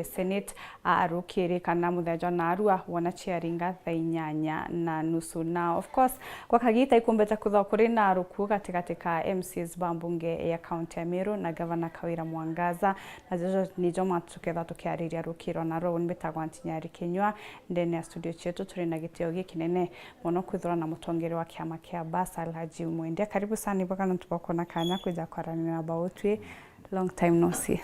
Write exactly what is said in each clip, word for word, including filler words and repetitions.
Senate, a, rukiri kana muthenya jwa narua wona ciaringa thaa inyanya na nusu. Na of course, gwa kagita ikumbite kwithirwa kuri na ruku gatigati ka M Cs ba mbunge ya kaunti ya Meru na Gavana Kawira Mwangaza, na jojo nijo mantu tukethirwa tukiariria rukiri rwa narua. Uni mbitagwa Ntinyari Kinyua, ndene ya studio cietu turi na gitio gikinene mono kwithirwa na mutongeri wa kiama kia Basa, Alhaji Mwendia. Karibu sana, ibwega nontu bwa kwona kanya kwija kwarania na bautwi. Long time no see.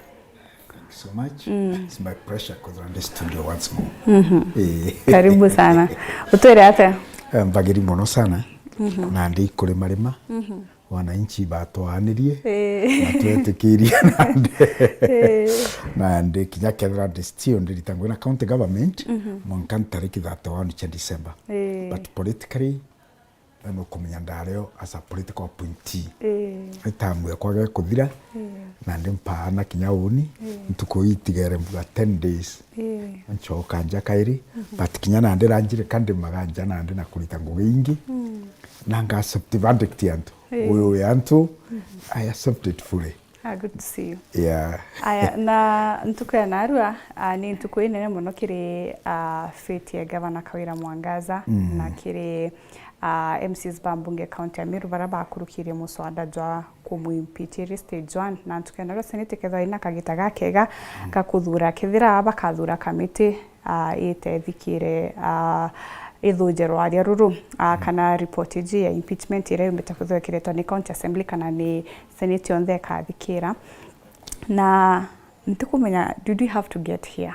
Thank you so much. Mm. It's my pleasure kwithirwa ndi studio once more. Mhm. Eh. Karibu sana. Utwire atia? Eh, mbagiri mono sana. Mhm. Na ndi kuri marima. Mhm. Wananchi batwaanirie. Eh. Na twetikirie na ndi. Eh. Na ndi kinya kethira ndi still ndirita ngugi na county government, mhm, mwanka ntariki thirty-one cia December. Eh. But politically, nukumenya ndario as a political appointee. Ii. Itamu yakwa gekuthira, ii, na ndi mpaana kinya uuni, ii, ntuku itigere mbuga ten days. Ii. Ncoka nja kairi, mhm, but kinya nandi ranjire ka ndimaga nja nandi na kurita ngugi ingi, mm, na nga accept verdict ya antu. Ii. Uyu wi antu, mhm, I accept it fully. Ah, good to see you. Yeah. Aya, na ntuku ya narua, ah, ni ntuku inene mono kiri, ah, fate ya Gavana Kawira Mwangaza, mm, na kiri, ah, M Cs ba mbunge kaunti ya Meru baria bakurukirie muswada jwa kumuimpeach iri stage one. Na ntuku ya narua Senate ikethirwa ina kagita gakega, mm, ga kuthura kethira bakathura kamiti, ah, itethikire, ah, ithuje rwaria ruru, ah, mm, kana report iji ya impeachment iria yumbite kwithirwa ikiretwa ni County Assembly kana ni Senate yonthe ikathikira. Na ntikumenya, did we have to get here?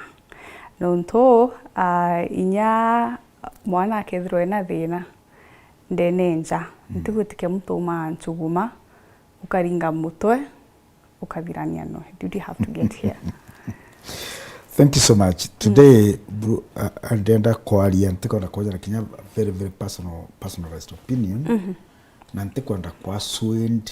Nontu, ah, inya mwana akethirwa ena thina ndene nja, mm, ntigwitikia muntu umaa nchuguma, ukaringa mutwe, ukathirania noe. Did we have to get here? Thank you so much. Mm. Today, bro, uh, ndenda kwaria, ntikwenda kwonjera kinya very, very personal, personalized opinion. Mhm. Na ntikwenda kwa swayed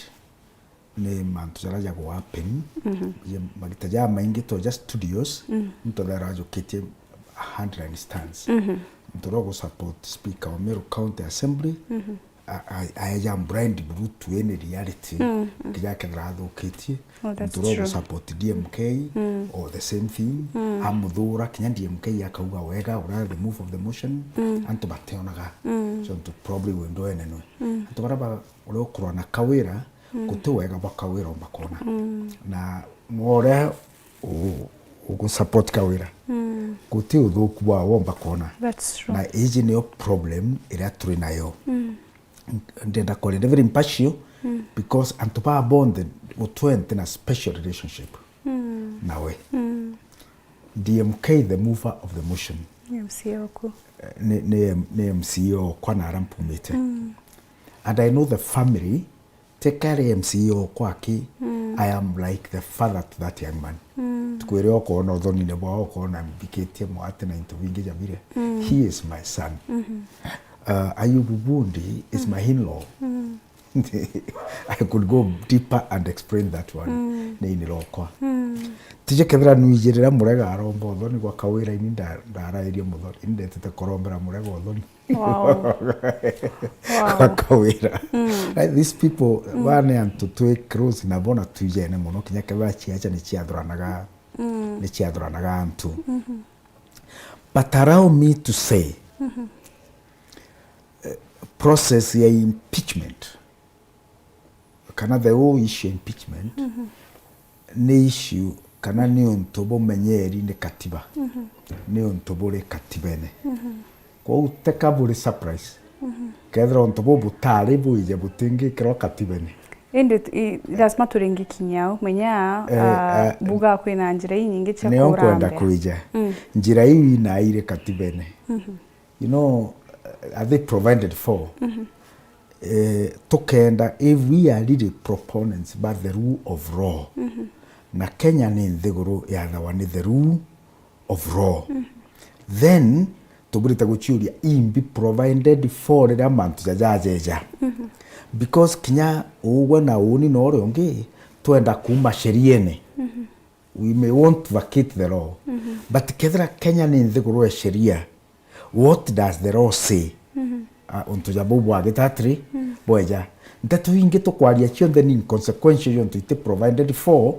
ni mantu jaria jagu happen. Mhm. Je, magita jamaingi to just studios, mhm, ntu thera ajukitie a handline stance. Mhm. Ntu ro gu support speaker wa Meru County Assembly, mhm, a-, a-, aeja blind buru tu any reality, mm, mm, kija kethira athukitie. Oh, that's true. Ntu ro gu support D M K, mm, or the same thing, mm, amuthura, kinya D M K akauga wega, ura the move of the motion, mm, antu bateonaga. Mm. So ntu probably wendo enenwe. Mm. Antu bara ba, uria ukurwa na Kawira, mm, guti wega bwa Kawira omba kwona. Mm. Na mwa uria u-, ugu support Kawira, mm, guti uthuku bwa womba kwona. That's true. Na iji niyo problem iria turi nayo. Mm. Ndenda kwaria ndi very impartial, mm, because antu baa bonthe gutwente na special relationship, mm, nawe. Mm. D M K, the mover of the motion. Ni M C A oku. Eh, ni, ni, ni M C A okwa na aria mpumite. Mm. And I know the family, teka ari M C A okwa aki, mm, I am like the father to that young man. Mm. Tukwire okona uthonine bwao, okona mbikitie mwate na into bingi jabire. Mm. He is my son. Mm-hmm. Uh, Ayubu Bundi is, mm, my in-law. Mm. I could go deeper and explain that one. Mm. Ni ini rokwa. Mm. Tije kethira nwiji riria Murega aromba uthoni gwa Kawira, ini nda-, ndarairie muthoni, ini ndetete kurombera Murega uthoni. Wow. Wow. Gwa Kawira. Mm. Like these people, mm, bane antu twi close na bona twijene muno, kinya kethira ciaca ni ciathuranaga, mm, ni ciathuranaga antu. Mm-hmm. But allow me to say, mm-hmm, eh, process ya impeachment, kana the whole issue ya impeachment, mhm, ni issue, kana ni untu bumenyeri ni katiba. Mhm. Ni untu buri katibene. Mhm. Kwou teka buri surprise. Mhm. Kethira untu buu butari buije butingikirwa katibene. Indi i-, lazima turingikinya au. Menya, eh, ah, eh, buga kwina njira inyingi cia nio nkwenda kurambia. Kuija. Mm. Njira iu inairi katibene. Mhm. You know, uh, are they provided for? Mhm. Eh, tukenda, if we are really proponents ba the rule of law, mhm, na Kenya ni nthiguru yathawa ni the rule of law, mhm, then tuburite guciuria imbi provided for riria mantu jajajeja. Mhm. Because kinya ugwe na uni na uria ungi twenda kuuma sheriene. Mhm. We may want to vacate the law. Mhm. But kethira Kenya ni nthiguru ya sheria, what does the law say? Mhm. Ah, untu ja bau bwagita atiri, mhm, bweja. Nteto ingi tukwaria cionthe ni inconsequential, untu iti provided for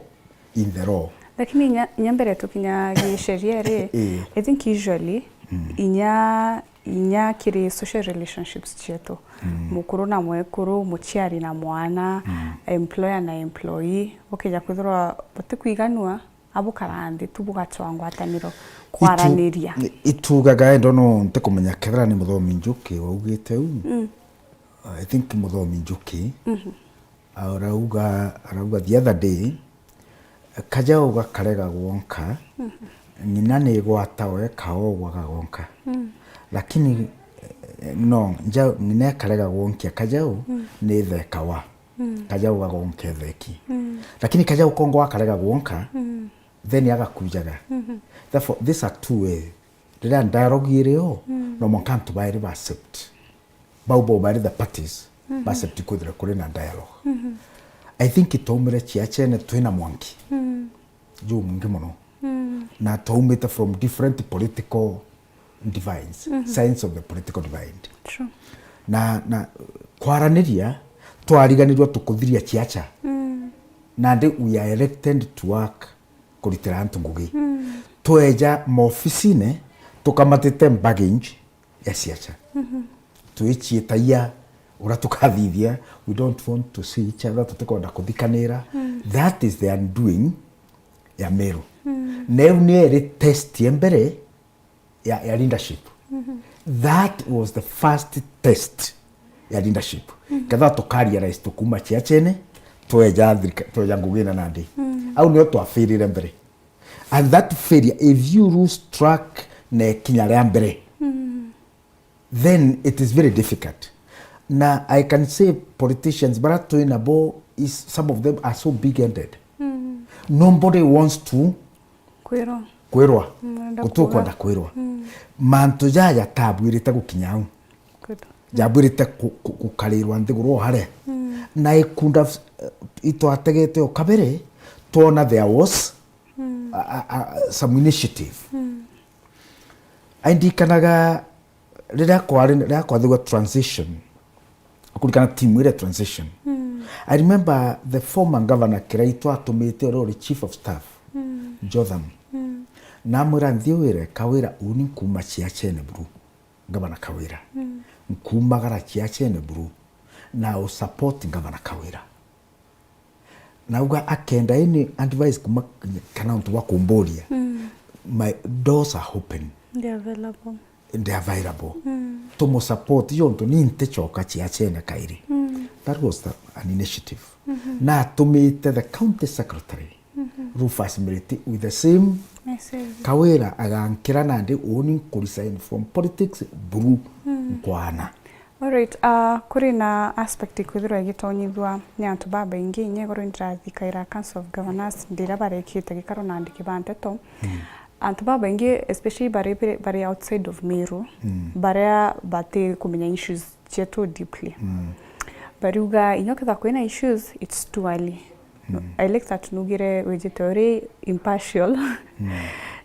in the law. Lakini inya, inya mbere tukinya giceria ri, Ii. I think usually, Mm. inya, inya kiri social relationships cietu, Mm. mukuru na mwekuru, muciari na mwana, Mm. employer na employee, bukija kwithirwa butikwiganua, abukara nthi tu bugacwa ngwataniro kwaraniria. Itu-, itugaga endo no ntikumenya kethira ni Muthomi Njuki waugite uu. Mm. I think Muthomi Njuki, Mhm. arauga, arauga the other day, kajau gakarega gwonka, Mhm. ng'ina ni igwatawe kaogwa gagonka. Mm. Lakini, eh, no, nja-, ng'ina ikarega gwonkia kajau, Mm. ni ithekawa. Mm. Kajau gagonka itheki. Mm. Lakini kajau kongo gakarega gwonka, Mm. then agakujaga. Mhm. Therefore, these are two way. Riria dialogue iri o, Mm. no mwanka antu bairi ba accept. Bau bo bairi the parties, Mhm. ba accept kwithira kuri na dialogue. Mhm. I think twaumire ciachene twina mwanki. Mm. Juu mwingi muno. Mm. Na twaumite from different political divines, Mhm. signs of the political divide. True. Na, na kwaraniria, twariganirwa tukuthiria ciacha. Mm. Nandi we are elected to work kuritira antu ngugi. Mm. Tweja maofisine, tukamatite baggage ya ciacha. Mhm. Twiciitagia uria tukathithia, we don't want to see each other, tutikwenda kuthikanira. Mm. That is the undoing ya Meru. Mm. Na iu niyo iri test ya mbere ya, ya leadership. Mhm. That was the first test ya leadership. Mhm. Kethira tukaria rais tukuma ciachene, tweja thirika-, tweja ngugina nandi. Mhm. Au nio twafailire mbere. And that failure, if you lose track na ikinya ria mbere, Mhm. then it is very difficult. Na I can say politicians bara twina bo is, some of them are so big-headed. Mhm. Nobody wants to Kwirwa. Kwirwa. Mm, arenda Guti kuuga. Ukwenda kwirwa. Mm. Mantu jaja tabwirite gukinya au. Good. Jabwirite ku-, ku-, gukarirwa nthiguru o haria. Mm. Na ikunda f-, itwategete o kabere, twona there was Mm. a, a, a, some initiative. Mm. Aindikanaga riria kwari, riria kwathirwa transition, kurikana timu iria transition. Mm. I remember the former governor Kiraitu atumite uria uri chief of staff, Mm. Jotham. Mm. Na amwira, "Nthie wire Kawira uni nkuuma ciachene buru, Governor Kawira. Mm. Nkuumagara ciachene buru, na u support Governor Kawira." Nauga akenda any advice kuma kana untu bwa kumburia, Mm. my doors are open. They are available. They are available. Mm. Tumu support, iyo untu ni ntichoka ciachene kairi. Mm. That was the, an initiative. Mm-hmm. Na atumite the county secretary, Mm-hmm. Rufus Miriti, with the same Message. Kawira agankira nandi uni nkuresign from politics buru Mm. nkwana. Alright, uh, kuri na aspect ikwithirwa igitonyithua ni antu babaingi. Inya igoro ndirathikaira Council of Governors, ndira barekite gikaro na andiki ba nteto. Mm. Antu babaingi, especially bari, bari outside of Meru, Mm. baria bati kumenya issues cietu deeply. Mm. Bariuga, inya kethira kwina issues, it's too early. Mm. I like that nugire wijite uri impartial. Mm.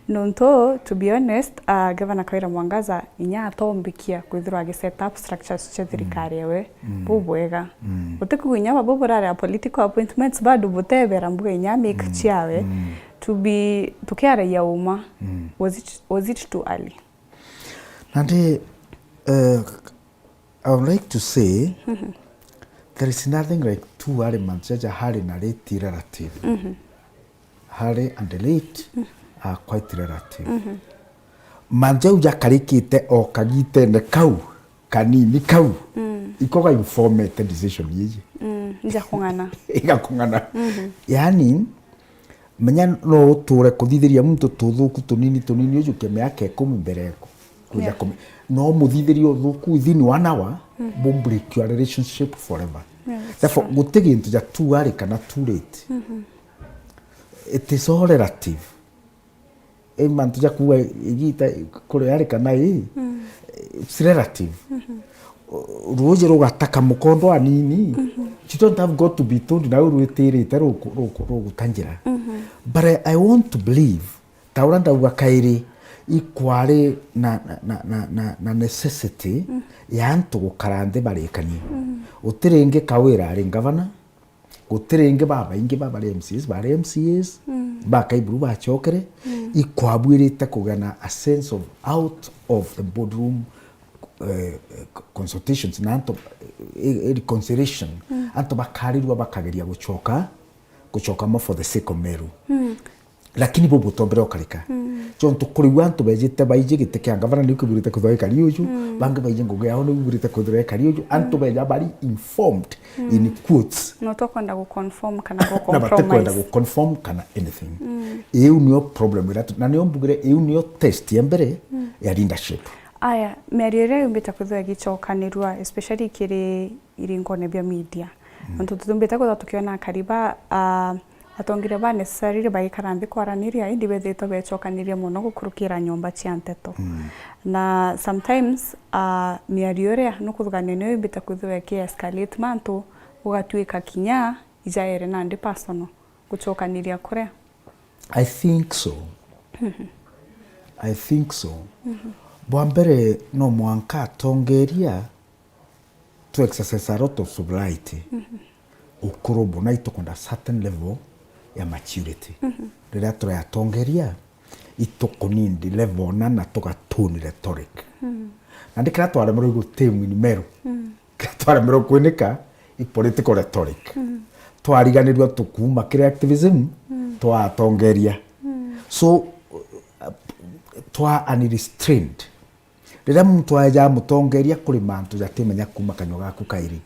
Nontu, to be honest, uh, Governor Kawira Mwangaza inya atombikia kwithirwa agi set up structures cia thirikari Mm. ewe Mm. bubwega. Mm. Utikuigua inya babo burari a political appointments bado butebera mbuga inya make Mm. ciawe. Mm. To be, tukiaragia uma, Mm. was it, was it too early? Nandi, uh, I would like to say, Mhm. there is nothing like too early. Mantu jaja early na late relative. Mhm. Early and late Mhm. are quite relative. Mhm. Mantu jau jakarikite o kagitene kau, kanini kau, Mm. iko ga informete decision iji. Mm, ijakung'ana. Igakung'ana. Mhm. Yaani, menya no uture kuthithiria muntu tuthuku tunini tunini ujuke miaka ikumi mbere yaku. Kuja Yeah. kumi. No muthithirie uthuku within one hour, Mm. bu break your relationship forever. Yeah, that's Therefore, true. guti gintu ja too early kana too late. Mhm. It is all relative. I mantu ja kuuga igita kuri early kana ii, Mm. it's relative. Mhm. Ruuji rugataka mukondo anini, Mhm. you don't have got to be told, nau rwitirite ruku-, ruku-, ruguta njira. Mhm. But I, I want to believe, ta uria ndauga kairi, ikwari na, na, na, na necessity Mm. ya antu gukara nthi barikanie. Mm. Guti ringi Kawira ari ngavana, guti ringi babaingi ba bari M C As, bari M C As, Mm. ba Kaiburu bachokere, ikwabwirite kugea na a sense of out of the boardroom, eh, consultations na antu, eh, reconciliation. Antu bakarirua bakageria gucoka, gucoka mo for the sake of Meru. Lakini bubu butombere ukarika. Jontu kuriu antu bejite baiji giti kia ngavana niu kibwirite kwithirwa gikari uju, bangi baiji ngugi yao niu ibwirite kwithirwa gikari uju, antu beja bari informed in quotes. No twakwenda gu confirm kana gu compromise. Na batikwenda gu confirm kana anything. Iu nio problem ira tu-, na nio mbugire iu nio test ya mbere ya leadership. Aya, miario iria yumbite kwithirwa igicokanirua, especially kiri iringone bia media. Nontu tutumbite kwithirwa tukiona akari ba, ah, atongeria ba necessarily bagikara nthi kwaraniria, indi bethitwe becokanirie mono gukurukira nyomba cia nteto. Na sometimes, ah, miario iria nukuthugania niyo yumbite kwithirwa iki escalate mantu, gugatuika kinya ijaere nandi personal gucokaniria kuria. I think so. I think so. Bwa mbere, no mwanka atongeria to exercise a lot of sobriety. Ukuru buna itukwenda certain level ya maturity. Riria turi atongeria, itukunindi level na, na tugatuni rhetoric. Na ndikira twaremerwe igu team in Meru. Kiria twaremerwe kwinika i political rhetoric. Twariganirua tukuma kiri activism, twatongeria. So, uh, twa unrestrained. Riria muntu aeja amutongeria, kuri mantu jatimenya kuma kanyua gaku kairi.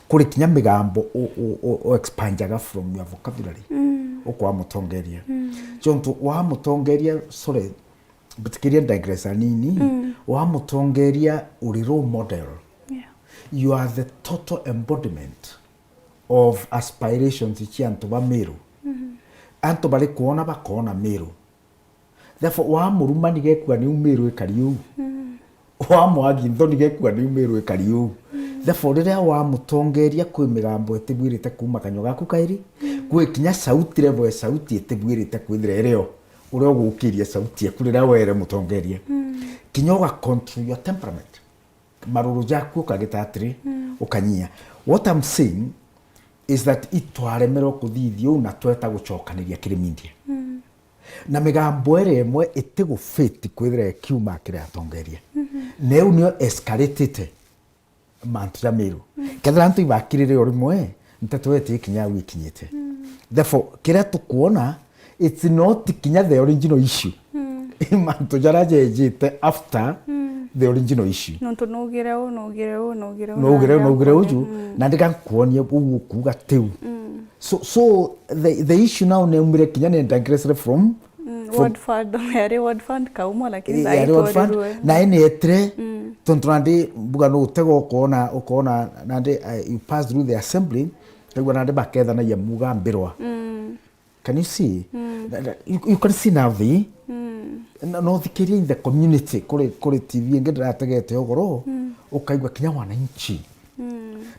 Kuri kinya migambo u, u, u, u expanjaga from your vocabulary. Ukwamutongeria. Jontu wamutongeria, sorry, mbitikiria digress anini, wamutongeria uri role model. You are the total embodiment of aspirations cia antu ba Meru. Antu bari kwona bakoona Meru. Therefore, wamuruma nigekua niu Meru ikari uu. Wamwagi nthoni gekua niu Meru ikari uu. Therefore, riria wamutongeria, kwi migambo itibwirite kuma kanyua gaku kairi, kwi kinya sauti, level ya sauti itibwirite kwithira irio uria ugukiria sauti yaku riria were mutongeria. Kinya uga control your temperament. Maruru jaku ukagita atiri, ukanyia. What I'm saying is that itwaremerwe kuthithia uu na tweta gucokaniria kiri media. Na migambo iri imwe itigufiti kwithira ikiuma kiri atongeria. Na iu nio escalatite mantu ja Meru. Kethira antu ibakirire o rimwe, nteto iti kinya au ikinyite. Therefore, kiria tukwona, it's not kinya the original issue. Mantu jaria jejite after the original issue. Nontu nugire u, nugire u, nugire u, nugire u, nugire uju, na ndiga nkuonie uu ukuuga tiu. So, so the, the issue now neumire kinya ni digressed from, from ward fund, yari ward fund kaumwa, lakini eh, yari ward fund, na ene etire, tontu nandi mbuga no utega ukona, ukona nandi, uh, you pass through the assembly, kaigua nandi bakethanagia muga mbirwa. Can you see? Na, na, you, you can see now the, na, no thikiria in the community, kuri, kuri T V ingi ndirategete ugoro, ukaigua kinya wananchi.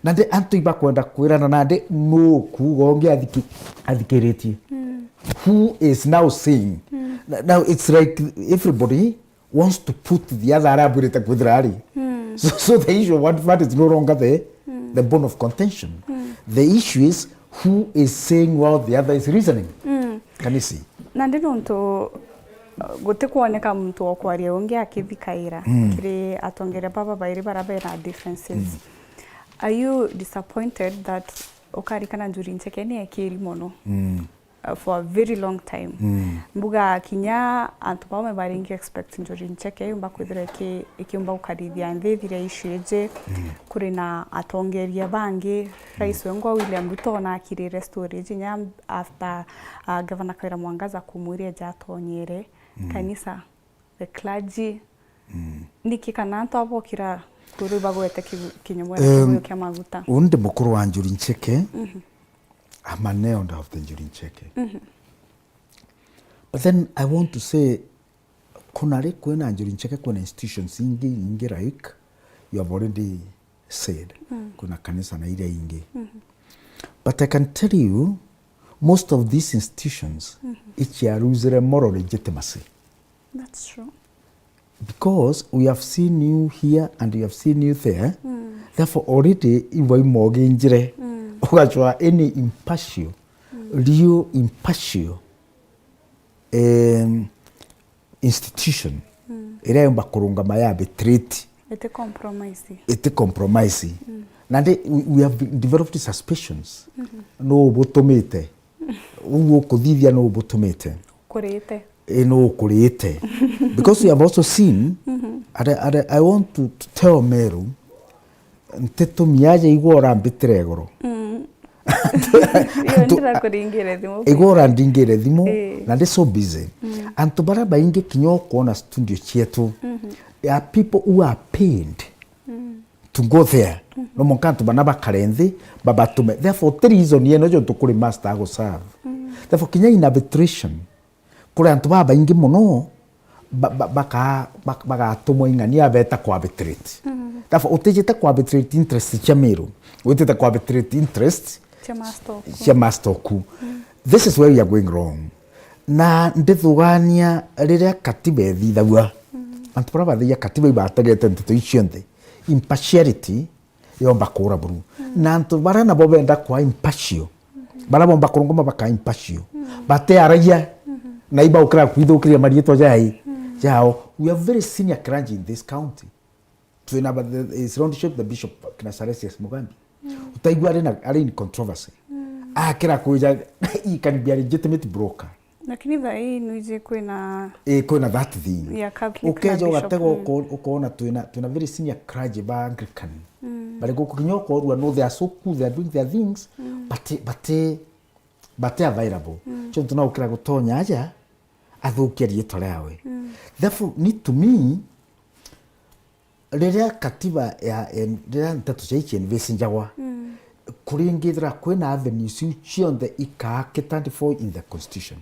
Nandi antu ibakwenda kwirana nandi nu kuuga ungi athiki-, athikiritie. Who is now saying? Na, now it's like everybody wants to put the other aria abwirite kwithira ari. So, so the issue of ward fund is no longer the, the bone of contention. The issue is who is saying what the other is reasoning. Can you see? Nandi nontu, uh, gutikwoneka muntu wa kwaria ungi akithikaira kiri atongeria baba bairi baria bena differences. Are you disappointed that ukarikana Njuri Ncheke ni ekiri mono? Uh, for a very long time. Mbuga kinya antu baume baringi expect Njuri Ncheke yumba kwithirwa iki-, ikiumba gukarithia nthi ithire issue iji. Kuri na atongeria bangi, Rais wengwa William Ruto ona akirire story iji nya after, uh, Governor Kawira Mwangaza kumwiria eja atonyere kanisa, the clergy. Niki kana antu abokira kuru bagwete ki-, kinyumo na kibuyu kia maguta? Uu ndi mukuru wa Njuri Ncheke. I'm an elder of the Njuri Ncheke. But then I want to say, kuna ri kwina Njuri Ncheke, kwina institutions ingi, ingi like you have already said, kuna kanisa na iria ingi. But I can tell you, most of these institutions, ichiaruzire moral legitimacy. That's true. Because we have seen you here and we have seen you there. Therefore, already, iwaimoginjire. Ugacwa any impartial, real impartial Em, institution iria yomba kurungama ya arbitrate, Iti compromise. Iti compromise. Nandi we, we have developed suspicions. Nuu ubutumite? Uu ukuthithia nuu ubutumite? Ukurite. Ii, nuu ukurite? Because we have also seen, and I, and I, I want to, to tell Meru, ntitumi aja igwa urambitira igoro. Iyo ndirakuringire thimu. Igwa urandingire thimu, Ii. Na ndi so busy. Antu baria baingi kinya ukwona studio cietu, there are people who are paid to go there. No mwanka antu bana bakare nthi, babatume. Therefore, ti reason yeno jontu kuri master aguserve. Therefore, kinya in arbitration, kuri antu babaingi mono ba-, ba-, baka-, bak-, bagatumwa ing'ania beta ku arbitrate. Therefore, utijite ku arbitrate interest cia Meru, witite ku arbitrate interest Cia master oku. Cia master oku. This is where we are going wrong. Na ndithugania riria katiba ithithagua, antu baria bathagia katiba ibategete nteto ici cionthe, impartiality yomba kuura buru. Na antu baria nabo benda kwa impartial, baria bomba kurungama baka impartial, batearagia, na ibaukira kwithukiria mariitwa jai, jao. We have very senior clergy in this county. Twina ba-, the, his lordship the bishop, kina Salesius Mugambi. Utaigua ari na, ari in controversy. Akira kuja, he can be a legitimate broker. Lakini thaa ii nwiji kwina, eh, kwina that thing. Ya Catholic na ukeja bishop, ugatega uko-, ukona twina, twina very senior clergy ba Anglican. Bari guku kinya ukorua no, they are so cool, they are doing their things, but, but, but available. So ntu no ukira gutonya aja, athukia riitwa riawe. Therefore, ni to me, riria katiba ya, en-, riria nteto cia ici envisagagwa, kuringithira kwina avenues iu cionthe ikaa catered for in the constitution.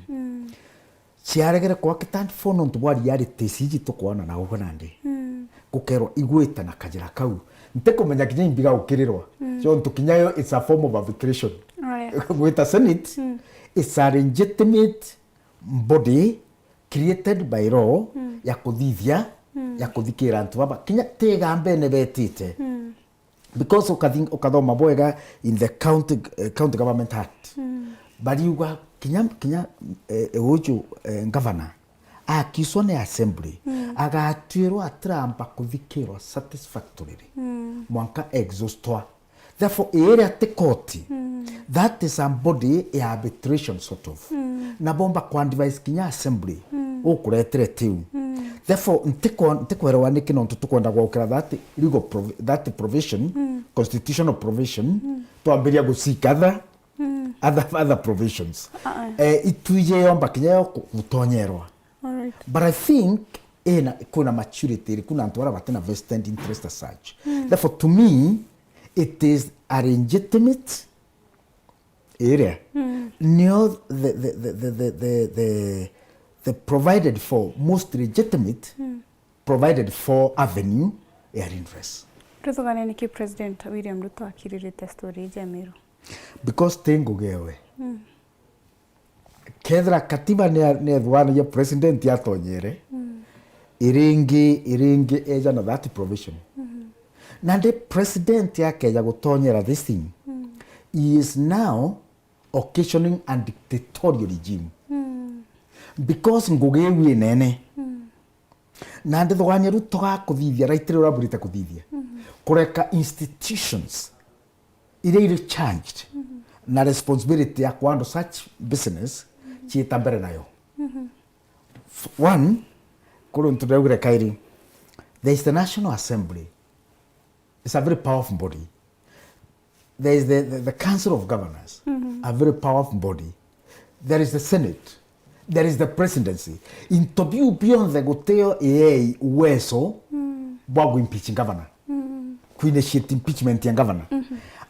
Ciaregere kwa catered for nontu bwa realities iji tukwona na ugu nandi. Gukerwa igwite na kajira kau. Ntikumenya kinya imbiga gukirirwa. Jontu kinya yo it's a form of arbitration. Right. Gwita Senate, it's a legitimate body created by law ya kuthithia, ya kuthikira antu baba. Kinya tigambene betite. Because ukathi-, ukathoma bwega in the County, eh, County Government Act. Bariuga kinya, kinya, eh, eh, uju, eh, governor akiswa ni assembly, agatwirwa atiramba kuthikirwa satisfactorily. Mwanka exhaustwa. Therefore, iria ti koti, that is a body ya arbitration sort of. Na bomba ku advise kinya assembly, ukuretere tiu. Therefore, ntiko-, ntikwerewa niki nontu tukwenda gwokira that legal provi-, that provision, constitutional provision, twambiria gucika other, other, other provisions. Eh, itwije yomba kinya yo ku-, gutonyerwa. Alright. But I think ina, kuna maturity iriku na antu bara batina vested interest as such. Therefore, to me, it is a legitimate area. Nio the, the, the provided for most legitimate, provided for avenue ya redress. Tuthugane niki President William Ruto akiririte story iji ya Meru? Because ti ngugi ewe. Kethira katiba ni-, niethuanagia president atonyere, iringi, iringi eja na that provision. Nandi president akeja gutonyera this thing, he is now occasioning a dictatorial regime. Because ngugi iu inene. Na ndithugania riu tugakuthithia right riria uraburite kuthithia. Kureka institutions iria iri charged na responsibility ya kuhandle such business ciita mbere nayo. F-, one, kuri untu ndaugire kairi, there is the National Assembly. It's a very powerful body. There is the, the, the Council of Governors, a very powerful body. There is the Senate. There is the presidency. Into biu bionthe gutio iei uwezo bwa gu impeach governor. Ku initiate impeachment ya governor.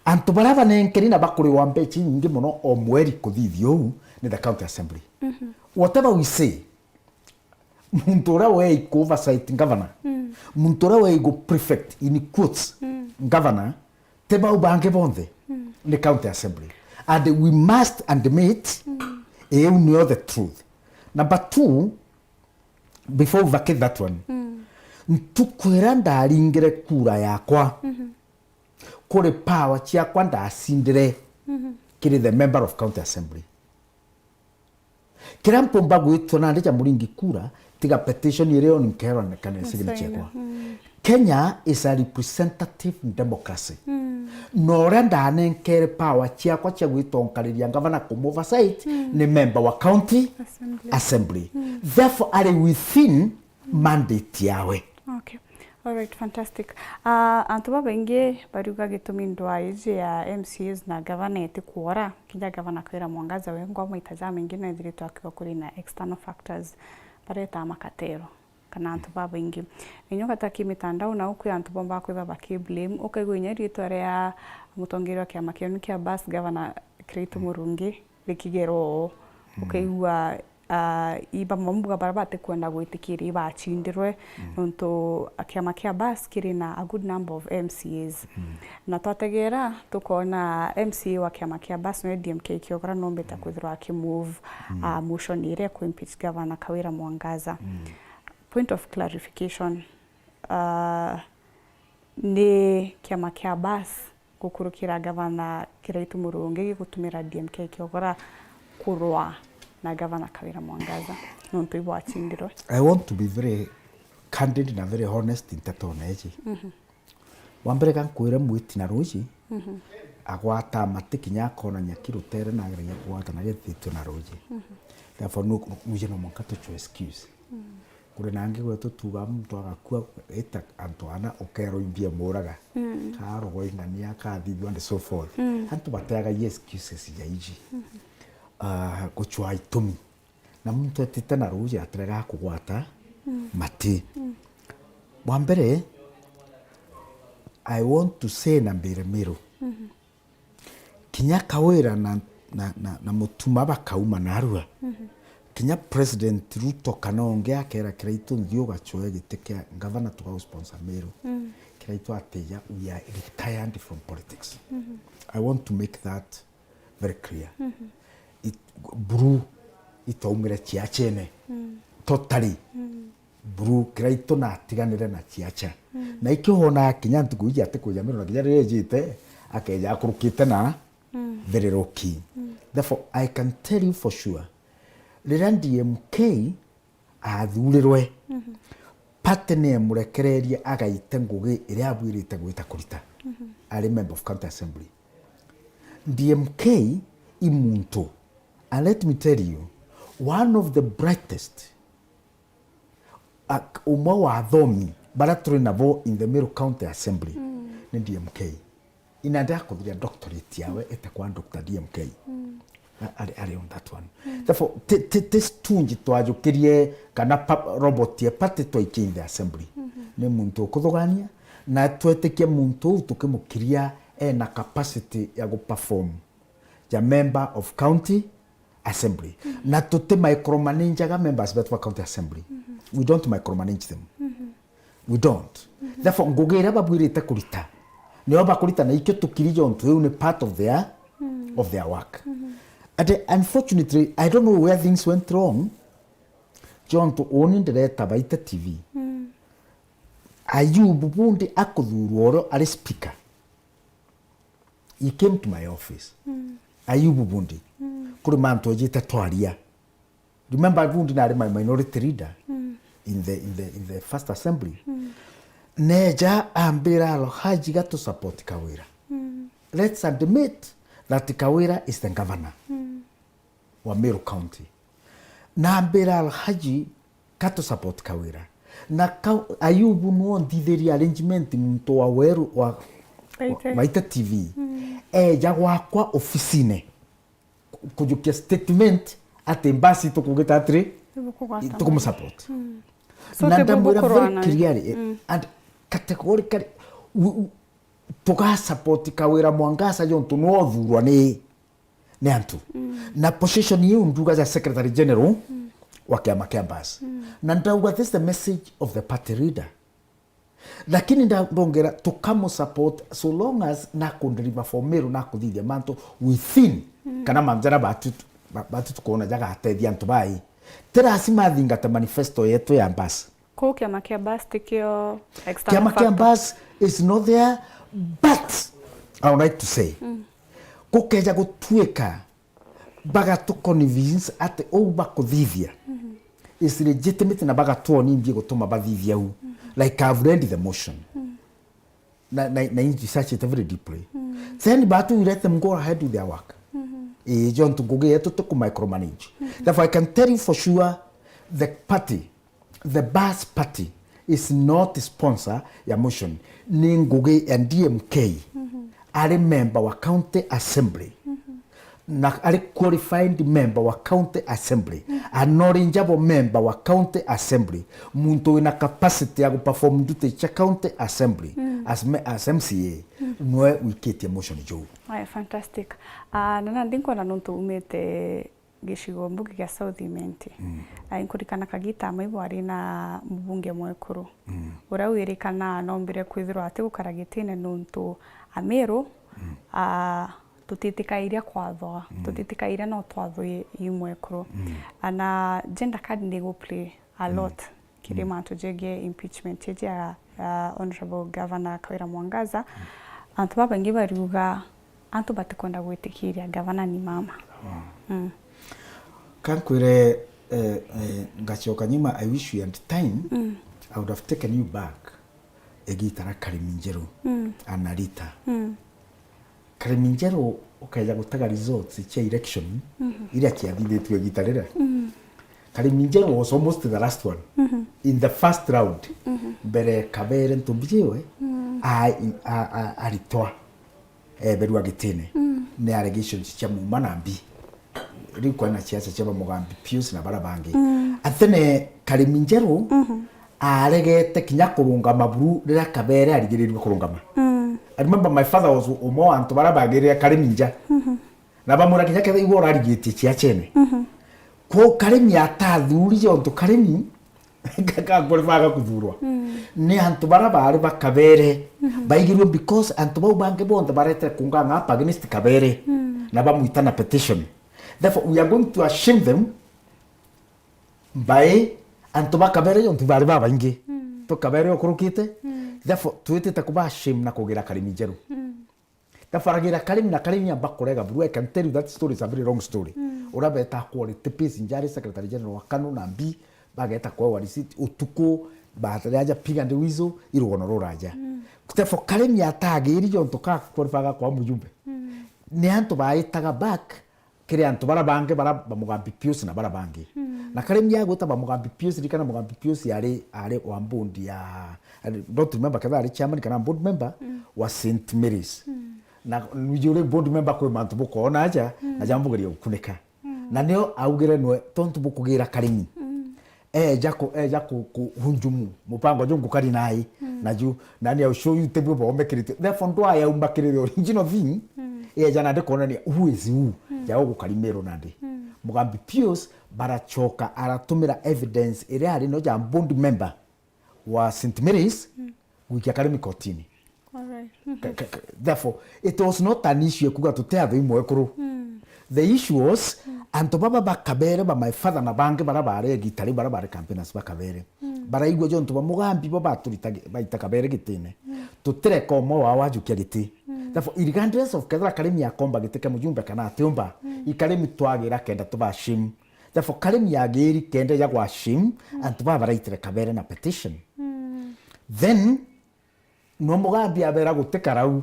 Antu baria banenkeri na bakuriwa mbeca inyingi mono o mweri kuthithia uu ni the county assembly. Whatever we say, muntu uria wei ku oversight governor, muntu uria wei gu prefect in quotes governor, ti bau bangi bonthe, ni county assembly. And we must admit, iu nio the truth. Number two, before we vacate that one, ntuku iria ndaringire kura yakwa, kuri power ciakwa ndacindire kiri the member of county assembly. Kiria mpumba gwitwa nandi ja Muringi kura, tiga petition iria yo nkerwa kana signature ciakwa. Kenya is a representative democracy. Na uria ndanenkere power ciakwa cia gwitonkariria ngavana kumu oversight ni member wa county assembly. Therefore, ari within mandate yawe. Okay. All right, fantastic. Ah, antu babaingi bariuga gitumi ndwaa iji ya M C As na gavana itikwora, kinya gavana Kawira Mwangaza wengwa maita jamaingi nethiritwe akiuga kuri na external factors, bareta makatero kana antu babaingi. Na inya ugata ki mitandao nau kwi antu bombaa kwithwa baki blame, ukaigua inya riitwa ria mutongeria wa kiama kienu kia Bus, gavana Kiraitu Murungi, rikigerwa uu. Ukaigua, ah, i bamwe mbuga baria batikwenda gwitikiria ibacindirwe, nontu kiama kia Bus kiri na a good number of M C As. Na twategera tukona M C A wa kiama kia Bus, niwe D M K Kiogora, nombete kwithirwa aki move, ah, motion iria ku impeach gavana Kawira Mwangaza. Point of clarification, ah, ni kiama kia Bus gukurukira gavana Kiraitu Murungi gigutumira D M K Kiogora kurwa na gavana Kawira Mwangaza nontu ibwacindirwe? I want to be very candid na very honest ntetone iji. Wa mbere, ga nkwire mwiti na ruuji, agwata mati kinya akona nyaki rutere na ageragia kugwata na gititwe na ruuji. Therefore, nu-, ruuji no mwanka tuchwe excuse. Kuri na angi gwetu tuga muntu agakua, ita antu ana ukerwa imbia muraga. Karogwa ing'ania, kathithua and so forth. Antu bateaga i excuses ja iji. Ah, guchwa itumi. Na muntu etite na ruuji atirega kugwata mati. Bwa mbere, I want to say na mbire Miru. Kinya Kawira na, na, na, na Mutuma bakauma narua. Kinya President Ruto kana ungi akera Kiraitu, "Nthi ugachoe giti kia ngavana, tugagusponsor Miru." Kiraitu atija, "We are retired from politics." I want to make that very clear. It, buru itaumire chiachene. Totally. Buru Kiraitu natiganire na chiacha. Na ikio wonaga kinya ntuku iji atikwija Miru na kinya riria ijite, akeja akurukite na thiriruki. Therefore, I can tell you for sure, riria D M K athurirwe, party ni emurekererie agaite ngugi iria abwirite gwita kurita. Ari member of county assembly. D M K i muntu, and let me tell you, one of the brightest, ak-, umwe wa athomi baria turi nabo in the Miru County Assembly ni D M K. Ina ndakuthiria doctorate yawe etagwa Doctor D M K. A-, ari, ari on that one. Therefore, ti, ti, ti stungi twajukirie kana pa-, robot ya party twaikie in the assembly. Ni muntu ukuthugania, na twetikia muntu uu tukimukiria ena capacity ya guperform ja member of county assembly. Na tuti micromanager members betu ba county assembly. We don't micromanage them. We don't. Therefore, ngugi iria babwirite kurita, nio bakurita, na ikio tukiri jontu iu ni part of their, of their work. And unfortunately, I don't know where things went wrong. Jontu uni ndireta Baita T V. Ayubu Bundi akuthurwa urio ari speaker. He came to my office. Ayubu Bundi. Kuri mantu ejite twaria. Remember, Bundi nari my minority leader in the, in the, in the first assembly. Neja ambira, "Alhaji, ga tu support Kawira. Let's admit that Kawira is the governor wa Meru County." Na ambira, "Alhaji, ka tu support Kawira." Na ka-, Ayubu nuo nthithirie arrangement, muntu wa Weru wa Baita. Baita T V. Eja gwakwa ofisine ku-, kujukia statement ati mbasi tukugita atiri, tukumusupport. So na ndamwira very clearly, eh, and categorically, we, we, tugasupport Kawira Mwangaza jontu nuo uthurwa ni ni antu. Na position iu nduga ja Secretary General wa kiama kia Bus. Na ndauga, this is the message of the party leader. Lakini nda-, ndongera, tukamu support so long as na ku deliver for Meru, na kuthithia mantu within, kana manjara batu, ba-, batu tukona jagatethia antu bai. Ti lazima athingate manifesto yetu ya Bus. Kuu kiama kia Bus tikio external factor. Kiama kia Bus is not there, but I would like to say, gukeja gutuika Bagatu convince ati uu bakuthithia is legitimate na bagatuonia imbi gutuma bathithia uu. Like, I've read the motion. Na, na, na research it very deeply. Then batu we let them go ahead with their work. Ii, jontu ngugi yetu ti ku micromanage. Therefore, I can tell you for sure, the party, the bus party is not sponsor ya motion. Ni ngugi ya D M K. Ari member wa county assembly. Na ari qualified member wa county assembly. A knowledgeable member wa county assembly. Muntu wina capacity ya guperform duty cia county assembly. As, me- as M C A. Nwe wikitie motion juu. Aya, fantastic. Ah, na nandi nkwona nontu umite gicigo mbuge gia South Imenti. Mm. Ah, inkurikana kagita amwe bwari na mubunge mwekuru. Mm. Uria wirikana nombire kwithirwa ati gukara gitine nontu Amiru, mm, ah, tutitikairia kwathwa, mm, tutitikairia no twathwi i mwekuru. Mm. Ah, na gender card ni go play a, mm, lot kiri, mm, mantu jegie impeachment iji ya, ya Honorable Governor Kawira Mwangaza. Mm. Antu babaingi bariuga antu batikwenda gwitikiria gavana ni mama. Mm. Mm. Kankwire, eh, eh, ngacoka nyuma, I wish we had time, mm, I would have taken you back. Igita ria Karimi Njeru, mm, ana Rita. Mm. Karimi Njeru ukeja gutega results cia election, mhm, iria ciathithitue igita riria. Mm. Karimi Njeru was almost the last one, mhm, in the first round. Mhm. Mbere Kabere Ntumbijiwe, mm, a, a, a, aritwa eberua gitine, mm, ni allegations cia Muma na Mbi. Riu kwina ciaca cia Bamugambi Pius na bara bangi. Mm. Atene Karimi Njeru, mhm, aregete kinya kurungama buru riria Kabere arigirirue kurungama. Mm. I remember my father was umwe wa antu bara bagirire Karimi nja. Mhm. Na bamwira kinya ketha igwe urarigitie ciacene. Mhm. Kwou Karimi atathurire untu Karimi gakakuribaga kuthurwa. Mm. Ni antu bara bari ba Kabere, mhm, baigirue because antu bau bangi bonthe baretire kunganga up against Kabere, mm, na bamwita na petition. Therefore, we are going to ashame them by antu ba Kabere jontu bari babaingi. Mm. Tu Kabere ukurukite. Mm. Therefore, twitite kuba ashame na kugira Karimi Njeru. Mm. Tafaragira Karimi na Karimi amba kurega buru. I can tell you that story is a very long story. Mm. Uria beta quality peace njari secretary general wa KANU na Mbi, bageta kwewa receipt utuku, baatari aja piga ndi wizo, irugono ruraja. Mm. Therefore, Karimi atagiri jontu ka qualify ga kwa mujumbe. Mm. Ni antu baitaga back kiri antu bara bangi bara Bamugambi Pius na bara bangi. Mm. Na Karimi agwita Bamugambi Pius, rikana Mugambi Pius ari, ari wa board ya, I don't remember ketha ari chairman kana board member, mm, wa Saint Mary's. Mm. Na niji uri board member kwi mantu bukoona aja, mm, na jambugeria gukunika. Mm. Na nio augire nwe tontu bukugira Karimi. Mm. Eja ku, eja ku, kuhunjumu mupango ju ngukari nai, mm, naju, nani au show you tebwe bomekirite. Therefore, ndwa ya umakirire original thing, mm, eja nandi kuonania who is who, mm, ja ugukari Meru nandi. Mm. Mugambi Pius barachoka aratumira evidence iria ari no ja board member wa Saint Mary's, mm, gwikia Karimi kotini. Alright. Mhm. Ka-, ka-, ka-, therefore, it was not an issue ya kuga tuti athoi mwekuru. Mm. The issue was, mm, antu baba ba Kabere ba my father na bangi bara bari egitari bara bari campaigners ba Kabere. Mm. Baraigua jontu ba Mugambi bo baturitage-, baita Kabere gitine. Mm. Tutireka umwe wao ajukia giti. Mm. Therefore, regardless of kethira Karimi akomba giti kia mujumbe kana atiumba, mm, i Karimi twagira kenda tuba shame. Therefore, Karimi agiri kenda ya gwa shame, mm, antu baba baraitire Kabere na petition. Mm. Then, no Mugambi abera guti karau.